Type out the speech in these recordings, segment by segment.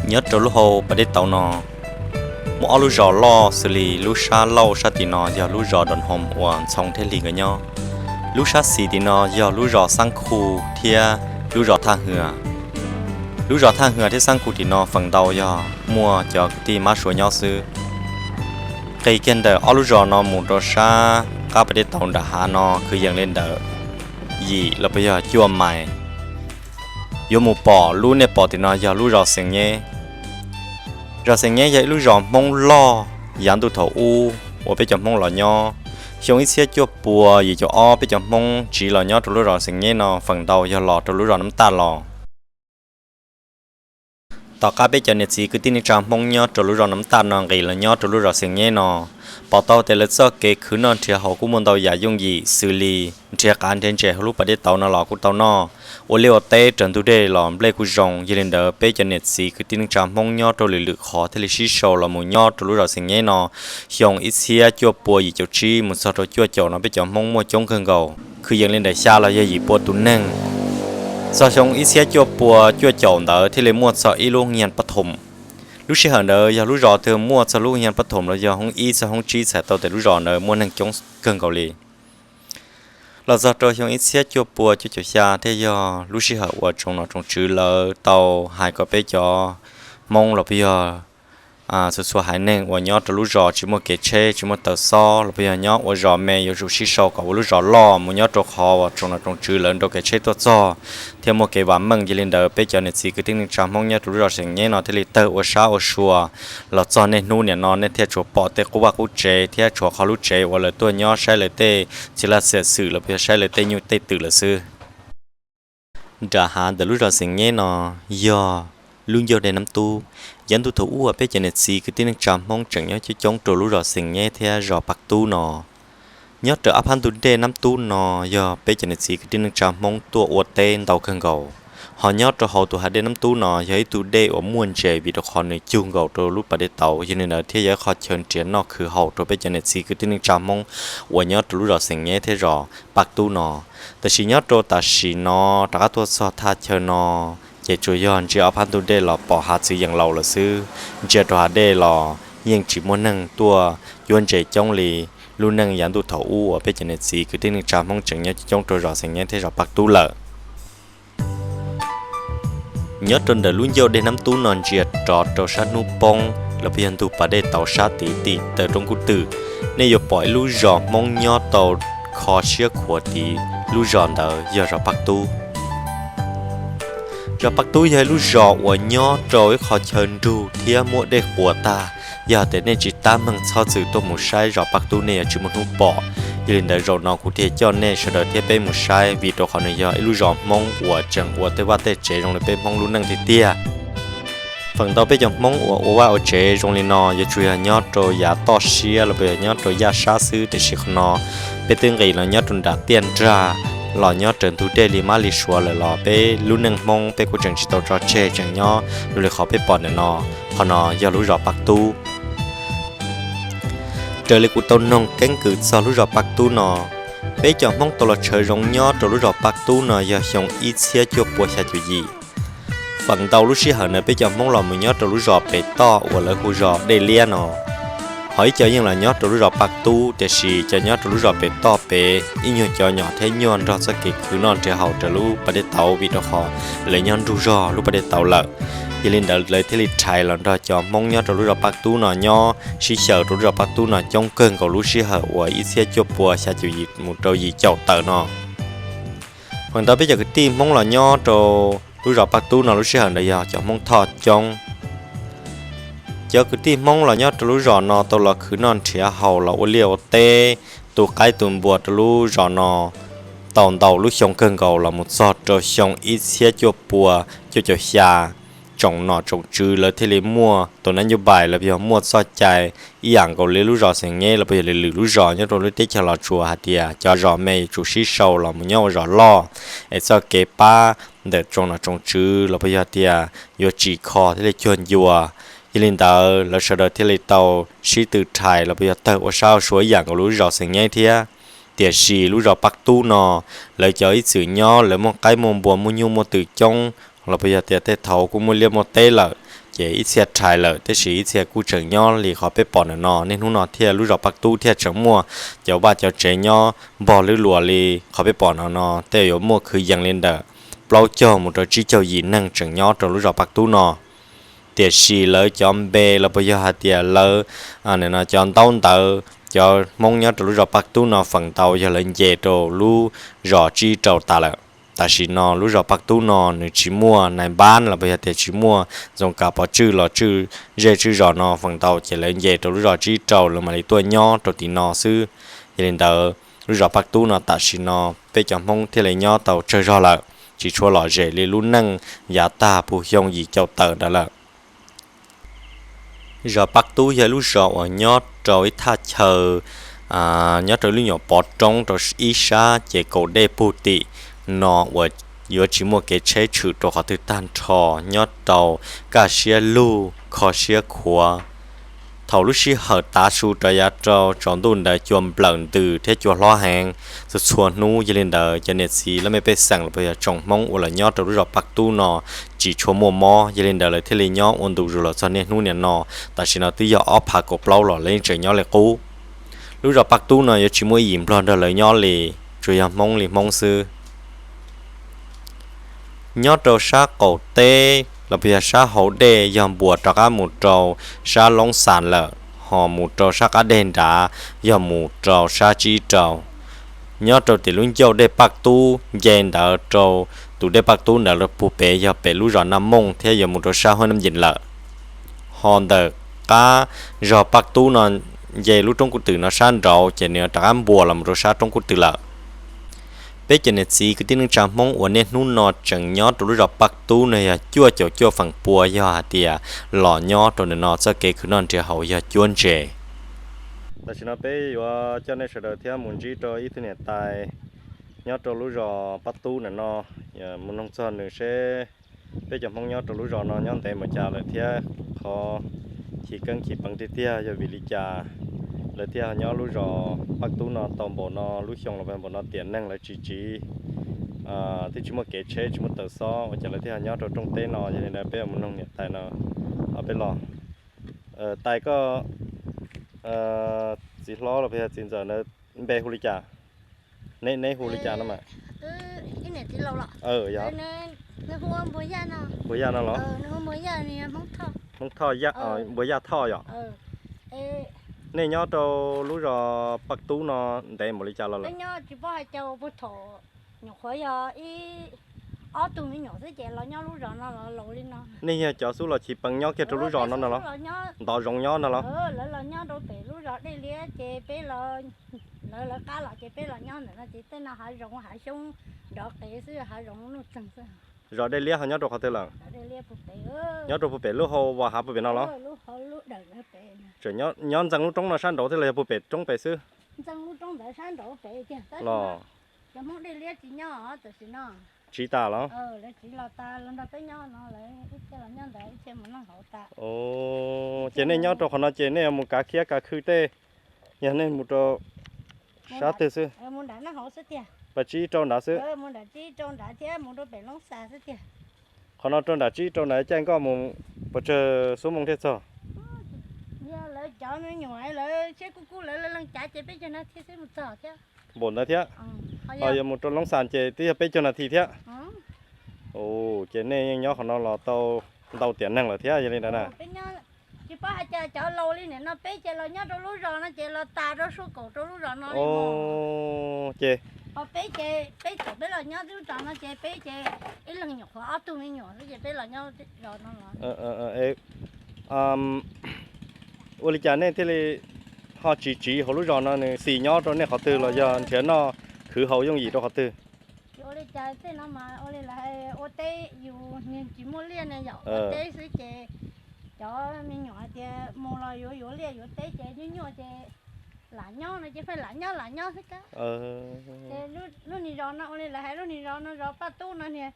Nyob rau lub hauv pas dej tauv no, muaj ob lub zos loj xws li lub sab laug sab tim no yog lub zos Doo Hoo uas Ntxhoo thiab Hli nkawd nyob. Lub sab xis tim no yog lub zos Xab Khu thiab lub zos Thaj Hwm. Lub zos Thaj Hwm thiab Xab Khu tim no feem ntau yog muaj cov kwv tij Mab Suav nyob xwb. Qis kiag ntawm ob lub zos no mus rau sab qab pas dej tauv nram hav no kwv yees li ntawm yim los puas yog cuaj mais, yuav mus pom lub nej pom tim no yog lub zos Xeem Nyeb. Zos Xeem Nyeb yog ib lub zos Hmoob loj yav ntuj thaum ub uas peb cov Hmoob los nyob. Xyoo ib txhiab cuaj pua yim caum ob peb cov Hmoob tsiv los nyob rau lub zos Xeem Nyeb no feem ntau yog los rau lub zos Nab Taj los. Tom qab peb cov niam txiv kwv tij neej tsa Hmoob nyob rau lub zos Nab Taj no nqis los nyob rau lub zos Xeem Nyeb no, pom tau tias lawv txoj kev khwv noj nrhiav haus kuj muaj ntau yam yooj yim xws li nrhiav qav nrhiav ntses hauv lub pas dej tauv no los kuj tau noj, ua liaj ua teb raws ntug dej los nplej kuj zoo. Yog li ntawd peb cov niam txiv kwv tij neej tsa Hmoob nyob rau lwm lwm qhov thiaj li sib sau los mus nyob rau lub zos Xeem Nyeb no. Xyoo ib txhiab cuaj pua yim caum tsib mus txog rau cuaj caum no peb cov Hmoob muaj coob kawg nkaus, kwv yees li ntawm xya los yog yim pua tus neeg. Txog xyoo ib txhiab cuaj pua cuaj caum ntawd thiaj li muaj txog ib lub hoob yas pab thoom. Lub sij hawm ntawd yog lub zos twg muaj txog lub hoob yas pab thoom los yog hoob ib txog hoob tsib txhais tau tias lub zos ntawd muaj neeg coob kawg nkaus li. Los txog rau xyoo ib txhiab cuaj pua cuaj caum xya thiaj yog lub sij hawm uas tsoom nom tsoom tswv lawv tau hais kom peb cov Hmoob los puas yog txhua txhua haiv neeg uas nyob rau lub zos tsis muaj kev tsheb tsis muaj taws xob los puas yog nyob ua zos me yuav tsum sib sau kom ua lub zos loj mus nyob rau qhov uas tsoom nom tsoom tswv lawv nrau kev tsheb tuaj txog thiab muaj kev vam meej. Yog li ntawd peb cov niam txiv kwv tij neej tsa Hmoob nyob rau lub zos Xeem Nyeb no thiaj li tawg ua sab ua sua los txog niaj hnub niam no nej thiaj tsuas pom tej qub vaj qub tsev thiab tshuav qhov lub tsev uas lawv tuaj nyob saib lawv tej txiv laj xiam xwm los puas yog saib lawv tej nyuj tej twm lawm xwb. Nram hav ntawm lub zos Xeem Nyeb no yog lub ncauj dej Nab Tub. Yav ntuj thaum ub uas peb cov niam txiv kwv tij neej tsa Hmoob tseem nyob coob coob rau lub zos Xeem Nyeb thiab zos Paj Tub no. Nyob rau ob phab ntug dej Nab Tub no yog peb cov niam txiv kwv tij neej tsa Hmoob tuaj ua teb ntau kawg nkaus. Ho nyob rau hauv tus hav dej Nab Tub no yog ib tug dej uas muaj ntses vim rau qhov nws cug nkaus rau lub pas dej tauv, yog li ntawd thiaj yog ib qho chaw nrhiav noj khwv haus rau peb cov niam txiv kwv tij neej tsa Hmoob uas nyob rau lub zos Xeem Nyeb thiab zos Paj Tub no. Tab sis nyob rau tam sim no rov qab tuaj txog thaj chaw no, ces tsuas yog ntsia ob phab ntug dej los pom hav txwv yees laus lawm xwb. Ntsia rau hav dej los yeej tsis muaj neeg tuaj cuab ntses coob li lub neej yav ntuj thaum ub uas peb cov niam txiv kwv tij neej tsa Hmoob tseem nyob coob coob rau zos Xeem Nyeb thiab zos Paj Tub lawm. Nyob rau ntawm lub ncauj dej Nab Tub no ntsia rov rau sab hnub poob los puas yog ntug pas dej tauv sab tid tim taw roob kub twm, nej yuav pom ib lub zos Hmoob nyob tau kho siab khuav tid. Lub zos ntawd yog zos Paj Tub. Zos Paj Tub yog ib lub zos uas nyob rau ib qho chaw nrug thiab muaj dej quas tag. Yog tias nej tsis tab meeg txhob txwm tuaj mus saib zos Paj Tub nej yuav tsis muaj hnub pom. Yog li ntawd zaum no kuv thiaj coj nej sawv daws thiab peb mus saib vim rau qhov nws yog ib lub zos Hmoob uas tseem ua tej vaj tej tsev zoo li peb Hmoob lub neej tiag tiag. Feem ntau peb cov Hmoob uas ua vaj ua tsev zoo li no yuav tsum yog nyob rau yav toj siab los puas yog nyob rau yaj sab xwb, tiam sis qhov no peb twb nqis los nyob rau nram tiaj nrag, los nyob raws ntug dej li mab li suav lawm los peb lub neej Hmoob peb kuj tseem tsis tau tso tseg, tseem nyob zoo li qhov peb pom ntawm no. Qhov no yog lub zos Paj Tub. Raws li kuv tau noog keeb kwm txog lub zos Paj Tub no, peb cov Hmoob tau los tshawv zoov nyob rau lub zos Paj Tub no yog xyoo ib txhiab cuaj pua xya caum yim. Feem ntau lub sij hawm ntawd peb cov Hmoob los mus nyob rau lub zos pem toj uas lawv hu zos Dej Liab no. Ho ib co yeej los nyob rau lub zos Paj Tub, tiam sis cov nyob rau lub zos pem toj pem ib nyuag cov nyom thiab nyuaj nrog txoj kev khwv noj nrhiav haus raws lub pas dej tauv vim rau qhov lawv nyob nrug zog lub pas dej tauv lawm. Yog li ntawd lawv thiaj li rhais los nrog cov Hmoob nyob rau lub zos Paj Tub no nyob sib xyaw rau lub zos Paj Tub no coob kawg nkaus lub sij hawm uas ib txhiab cuaj pua xya caum yim mus rau yim caum tawm no. Feem ntau peb cov kwv tij Hmoob los nyob rau lub zos Paj Tub no lub sij hawm ntawd yog cov Hmoob Thoj coob. Cov kwv tij Hmoob los nyob rau lub zos no tau los khwv noj nrhiav haus los ua liaj ua teb, tu qaib tu npua rau lub zos no tau ntau lub xyoo kawg nkaus los mus txog rau xyoo ib txhiab cuaj pua cuaj caum xya. Tsoom nom tsoom tswv lawv thiaj li muaj tus nab ncuj npais los yog muaj txoj cai ib yam nkaus li lub zos Xeem Nyeb los puas yog lwm lwm lub zos nyob rau lub teb chaws Los Tsuas hais tias cov zos me yuav tsum sib sau los mus nyob ua zos loj, es txoj kev pab ntawm tsoom nom tsoom tswv los puas yog tias yuav tsim kho thiaj li cuag ncua. Yog li ntawd lawv sawv daws thiaj li tau sib tw rhais los puas yog tawg ua sab ua sua ib yam nkaus lub zos Xeem Nyeb thiab. Tiam sis lub zos Paj Tub no, lawv cov ib txwm nyob lawv muaj qaib muaj npua muaj nyuj muaj twm coob los puas yog tias tej thaum kuj muaj liaj muaj teb lawm, Ces ib txhia rhais lawm, tiam sis ib txhia kuj tseem nyob li qhov peb pom ntawm no. Niaj hnub no thiaj lub zos Paj Tub thiaj tseem muaj cov vaj cov tsev nyob npog lwb luas li qhov peb pom no no, tej yuav muaj kwv yees li ntawm plaub caug mus rau tsib caug yim neeg tseem nyob rau lub zos Paj Tub no. Tiam sis lawv cov npe los puas yog hais tias lawv, no cov ntaub ntawv, cov Hmoob nyob rau lub zos Paj Tub no feem ntau yog lawv nce rau lub zos Tsib Rau tas lawm. Tam sim no lub zos Paj Tub no nws tsis muaj nais npab los puas yog tias tsis muaj txoos kas pov tswj los tswj zej tswj zos no feem ntau ces lawv nce rau lub zos Tsib Rau lawv mam li tuaj nyob rau tim no xwb. Yog li ntawd lub zos Paj Tub no tam sim no peb cov Hmoob thiaj li nyob tau tsawg zog lawm, tsis tshua lom zem li lub neej yav tag puag xyoo yim caum tawm ntawd lawm. Zos Paj Tub yog lub zos uas nyob rau ib thaj chaw, nyob rau lub nyuam pov roob rau ib sab ces kaum dej puag tim no uas yuav tsis muaj kev tsheb tshwm rau qhov twg tag nrho, nyob rau kaj siab lug kho siab khuav. Thaum lub sij hawm tav su rov yav rau tsaus ntuj ntawd cua nplawm ntws thiab cua hlob heev txhua txhua hnub. Yog li ntawd cov niam txiv laj mej pej xeem los puas yog tsoom Hmoob uas los nyob rau lub zos Paj Tub no tsis tshua muaj mob, yog li ntawd lawv thiaj li nyob ua ntu zus los txog niaj hnub niam no. Tam sim no twb yog ob phav kaum plaub los lawv yeej tseem nyob li qub. Lub zos Paj Tub no yuav tsis muaj ib yim Nplog nrog lawv nyob li, tsuas yog Hmoob li Hmoob xwb. Nyob rau sab qaum teb los puas yog sab hauv dej yog npuas rov qab mus rau sab Loob Xas lawm, ho mus rau sab qab deg nrad yog mus rau sab Tsib Rau. Nyob rau tim lub ncauj dej Paj Tub nce ntawd rau tus dej Paj Tub ntawd lawm puag pem yog pem lub zos Naj Mooj thiab yuav mus rau sab Huab Nab Yees lawm. Ho ntawm qab zos Paj Tub no nce lub roob kuj twm no sab nraud ces nws rov qab npuas los mus rau sab roob kuj twm lawm. Peb cov niam txiv kwv tij neej tsa Hmoob uas niaj hnub no tseem nyob rau lub zos Paj Tub no yog cuaj caum cuaj feem pua yog hais tias los nyob rau ntawm no txoj kev khwv noj nrhiav haus yog cuab ntse. Tam sim no peb yuav coj nej sawv daws thiab mus ntsib rau ib tug niam tais nyob rau lub zos Paj Tub ntawm no, mus noog txog nws seb peb cov Hmoob nyob rau lub zos no nyob ntev npaum cas lawm thiab qhov chiv keeb chiv peev tiag tiag yog vim li cas lawv thiaj ho nyob lub zos Paj Tub no tau npaum no lub xyoo los npaum no tiam neeg lawv tsis tsiv, twb tsis muaj kev tsheb tsis muaj taws xob ua cas lawv thiaj ho nyob rau rooj teb no. Yog li ntawd peb mus noog niam tais no ob peb los. Tais, koj txiv hlob los puas yog txiv ntxawm ntawd npe hu li cas? Neb hu li cas no mas? Npuas Yaj no los? Hmoob Thoj, Npuas Yaj Thoj yom? Nej nyob rau lub zos Paj Tub no ntev npaum li cas los lawm? Nyuam qhuav yog ib ob tug me nyuam xwb ces los nyob lub zos no los laus li no. Nej yog cov xub los chiv peev nyob kiag rau lub zos no no los? Ntov zoov nyob no los? Lawv los nyob rau pem lub zos Dej Liab ces peb, lawv lawv qab los ces peb los nyob ntawm no ces tej no hav zoov hav xyoob nrov qev xwb, hav zoov nuj txeeg xwb. Zos Dej Liab ho nyob rau qhov twg lawm? Nyob rau puag pem lub hau Vas Hav puag pem no los? Tseem nyob ntxeev lub roob no sab nraud thiab los yog puag pem roob pem xwb? Los? Tsiv tas los? Ces nej nyob rau qhov no ces nej yuav mus kav kiab kav khw tej, yog nej mus rau sab twg xwb? Pas tsib rau nrad xwb? Qhov no rau nram tsib rau nrad caij nkoj mus pes tsawg xuab moos thiaj txog? Yog lawv cov me nyuam lawv siab kub kub lawv leej cav ces peb caug nas this xwb mus txog thiab. Npaum ntawd thiab? Ho yog mus rau Loob Xas ces twb yog peb caug nas this thiab. Ces nej yeej nyob qhov no los tau ntau tiam neeg lawm thiab yog li ntawd na. Tsis paub hais tias cov laus li nim no peb ces los nyob rau lub zos no ces los tas rau suab kaum rau lub zos no li. Ces peb ces peb thaum peb los nyob lub zos no ces peb ces ib leeg nyuam qhuav ob tug me nyuam xwb ces peb los nyob zos no los. Ua li cas nej thiaj li ho tsis tsiv hauv lub zos no, nws xis nyob rau nej qhov twg los yog nrhiav noj khwv haus yooj yim rau qhov twg? Ua li cas tej no mas ua li lawv hais ua teb yus niag tsis muaj liaj ne yom, ua teb xwb ces cov me nyuam hais tias mus los yuav yuav liaj yuav teb ces nyuaj nyuaj ces lam nyob no ces pheej lam nyob lam nyob xwb kab. Ces lub niag zos no ua li lawv hais lub niag zos no zos Paj Tub no niag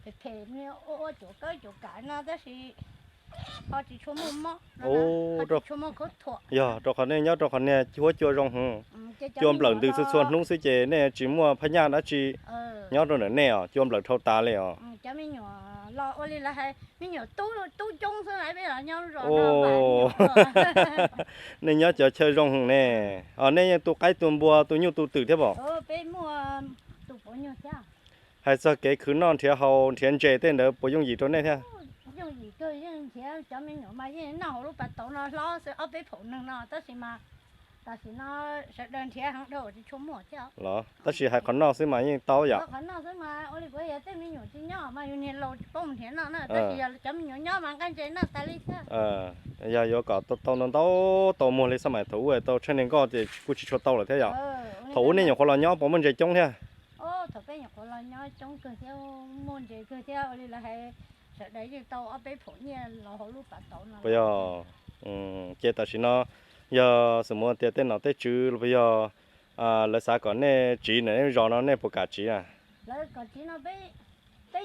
phem phem ua ua cuam kawb cuam kam no tab sis ho tsis tshua muaj mob, tshua muaj khaub thuam. Yog rau qhov nej nyob rau qhov niag huab cua zoo heev, cua nplawm ntws txhua txhua hnub xwb ces nej tsis muaj phab nyaj dab tsi nyob rau ntawm nej os, cua nplawm dhau tas li os. Cov me nyuam Los ua li lawv hais me nyuam tub tub coob xwb, peb los nyob zos no. Nej nyob cov chaw zoo ne. Nej yeej tu qaib tu npua tu nyuj tu twm thiab pom? Hais txog kev khwv noj nrhiav haus nrhiav ntses tej ntawd puas yooj yim rau nej thiab? Yooj yim kawg, yeej nrhiav cov me nyuam mas yeej noj hauv lub pas tauv no hlob xwb, ob peb phaum neeg no, tab sis mas tam sim no sawv daws nrhiav heev dhau tsis tshua muaj thiab. Los tab sis hais qhov noj xwb mas yeej tau yom. Qhov noj xwb mas ua li kuv yog tej me nyuam tsis nyob mas yus niag laus tsis paub mus nrhiav noj na, tab sis yog cov me nyuam nyob mas nqaij ntses noj tas li thiab. Yog yuav kom tau ntau ntau tau muag li xab mais thaum ub tau tshaj niag nkoj ces kuj tsis tshua tau lawm thiab yom. Thaum ub nej nyuam qhuav los nyob puas muaj ntses coob thiab? Thaum peb nyuam qhuav los nyob coob kawg thiab, muaj ntses kawg thiab, ua li lawv hais sawv daws yeej tau ob peb phaum nyiaj los hauv lub pas tauv no. Puas yog? Ces tam sim no yog xus muv tias tej nom tej tswv los puas yog lawv xav kom nej tsiv ntawm nej zos no nej puas kam tsiv na? Lawv kom tsiv no peb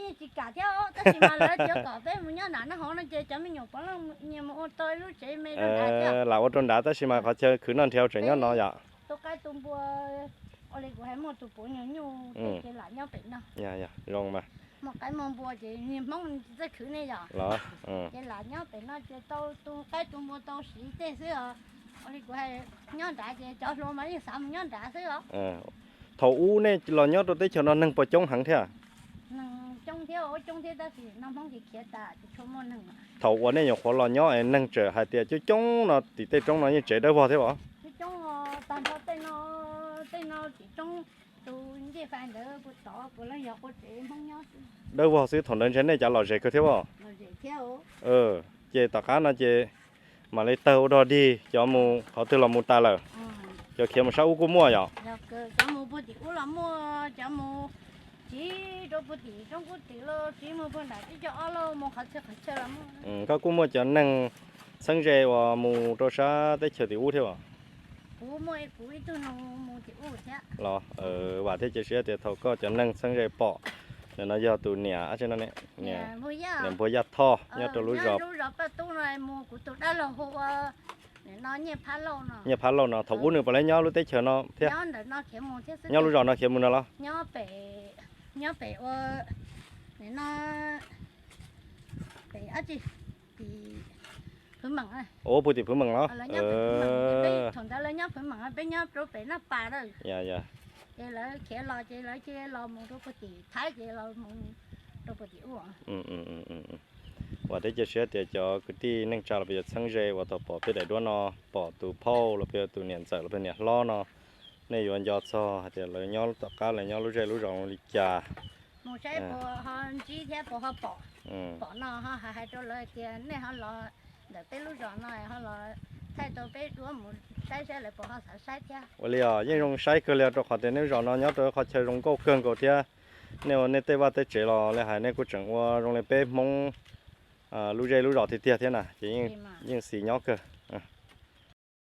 yeej tsis kam thiab, tab sis mas lawv tsis kom peb mus nyob nram noj hauv no ces cov me nyuam puav leej nyias mus ua tau ib lub tsev me rau nrad thiab. Lam ua rau nrad tab sis mas qhov chaw khwv noj nrhiav tseem nyob no yom. Tu qaib tu npua, ua li kuv hais muaj tus puav nyuag nyuj tej ces lam nyob pem no. Zoo mas. Muaj qaib muaj npua ces niag Hmoob tsis txawj khwv ne yom. Los ces lam nyob pem no ces tau tu qaib tu npua tau siv tej xwb os. Ua li kuv hais nyob nrad ces cov hluas mas yeej xav mus nyob nrad xwb os. Thaum ub nej los nyob rau teb chaws no neeg puas coob heev thiab? Neeg coob thiab, ua coob thiab tab sis no Hmoob ces khiav tas tsis tshua muaj neeg. Thaum uas nej nyuam qhuav los nyob es neeg tseem hais tias coob coob no tim tej roob no yeej tsev dawb vog thiab os? Coob coob, tag nrho tej no, tej no tim roob tus ncej fais ntawd puas tod puav leej yog qua tsev Hmoob nyob xwb. Dawb vog xwb, thaum ntawd ntshe nej cav lom zem kawg thiab os? Ces tom qab no ces mam li tawg ua dog dig cov mus qhov twg los mus tas lawm. Cov khiav mus sab ub kuj muaj yom? Cov mus puag tim ub los muaj, cov mus tsiv rau puag tim roob kub tim los tsiv mus puag nram teb chaws ob los mus qhov txhia qhov chaw los muaj. Koj kuj muaj cov neeg txheeb ze uas mus rau sab teb chaws tim ub thiab os? Kuv muaj, kuv ib tug nus mus tim ub thiab. Los vam thiab cia siab tias thaum koj cov neeg txheeb ze pom, nim no yog tus niam, niam Npuag Yaj Thoj nyob rau lub zos, lub zos Paj Tub no mus kuv tus dab laug hu ua, nim no Nyiaj Phab Lauj no. Nyiaj Phab Lauj no thaum ub nws puav leej nyob lub teb chaws no thiab? Nyob ntawm no khiav mus thiab xwb. Nyob lub zos no khiav mus no los? Nyob pem, nyob pem ua, nim no pem dab tsi, tim Phwv Meem. Ua puag tim Phwv Meem los? Thaum ntawd lawv nyob Phwv Meem, peb nyob rau pem Naj Pas lawm. Ces lawv khiav los ces lawv cia los mus rau puag tim Thaib ces los mus rau puag tim ub. Vam thiab cia siab tias cov kwv tij neej tsa los puas yog txheeb ze uas tau pom peb daim duab no, pom tus phauj los puas yog tus niam ntxawm los puas yog niam hlob no, nej yuav nco txog hais tias lawv nyob tom qab lawv nyob lub zej lub zos li cas. Mus saib puas ho ntsib thiab puas ho pom. Pom no ho hais hais rau lawv tias nej ho los ntawm peb lub zos no ho los thaij tau peb duab mus saib saib lawv puas ho xav saib thiab. Ua li os, yeej zoo saib kawg li rau qhov tias nej lub zos no nyob rau qhov chaw zoo nkauj kawg nkaus thiab. Nej ua nej tej vaj tej tsev los li hais nej kuj tseem ua zoo li peb Hmoob lub zej lub zos tiag tiag thiab na, ces yeej xis nyob kawg.